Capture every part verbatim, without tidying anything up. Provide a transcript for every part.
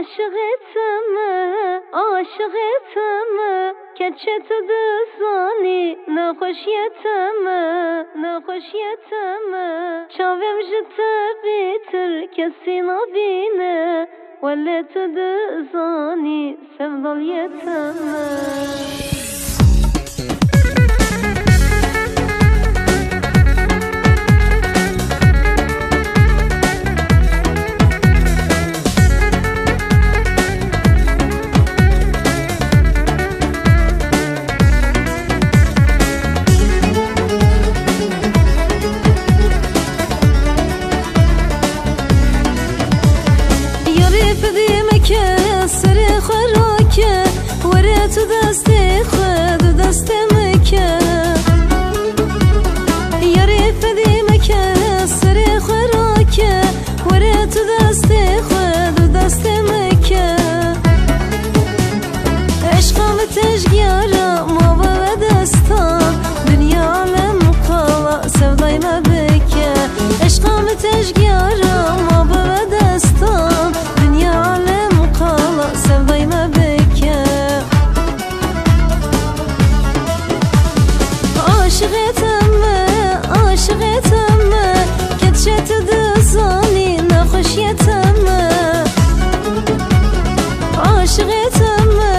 Aşiqê te me, aşiqê te me, keçê tu dizanî, nexweşiyê te me, nexweşiyê te me. Çavêm ji te bêtir kesî nabîne, welê tu dizanî, sevdaliyê te me. Yarê fedê meke, serê xwe rake, were tu destê xwe, du destê meke. Yarê fedê meke, serê xwe rake, were tu destê xwe, du destê meke. Eşqa min tejgera ma ve we destan, dinya alem qala sevdayê me bike. Eşqa min tejgera ma ve we destan, dinya alem qala sevdayê me bike. Aşiqê te me, aşiqê te me, keçê tu dizanî, nexweşiyê te me. Aşiqê te me,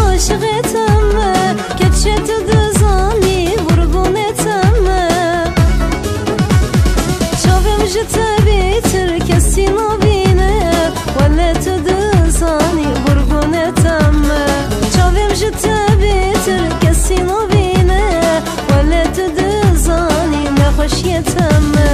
aşiqê te me, keçê tu dizanî, vurgunê te me. Çavêm ji te bêtir kesî nabîne, welê tu dizanî, vurgunê te me. Çavêm ji te bêtir kesî nabîne, welê tu dizanî, nexweşiyê te me.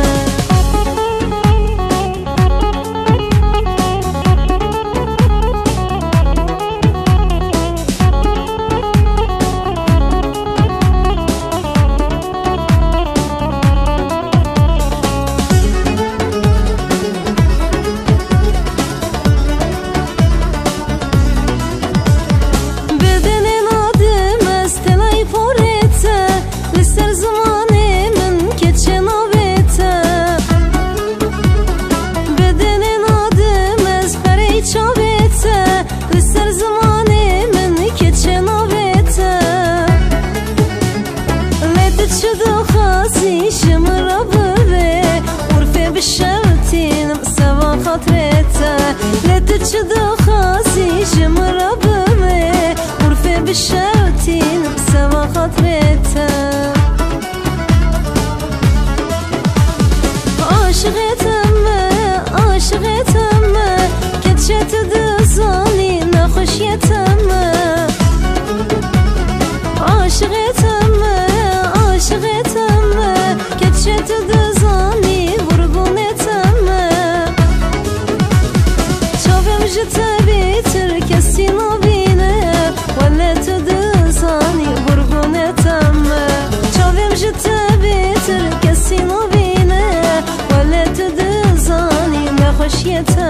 Bedenê nadim ez telay porê te, li ser zimanê min keçê navê te. Bedenê nadim ez perey çavê te, li ser zimanê min keçê navê te. Lê tu çi dixwazî ji min re bibê, urfê bişewtînim seva xatirê te. Lê tu çi dixwazî ji min re bibê, urfê bişewtînim seva xatirê te. Aşiqê te me, aşiqê te me, keçê tu dizanî, nexweşiyê te me. Aşiqê te me, aşiqê te me, keçê tu dizanî, vurgunê te me. Çavêm ji te bêtir kesî nabîne, welê tu dizanî, vurgunê te me. Çavêm ji te bêtir kesî nabîne, welê tu dizanî, nexweşiyê te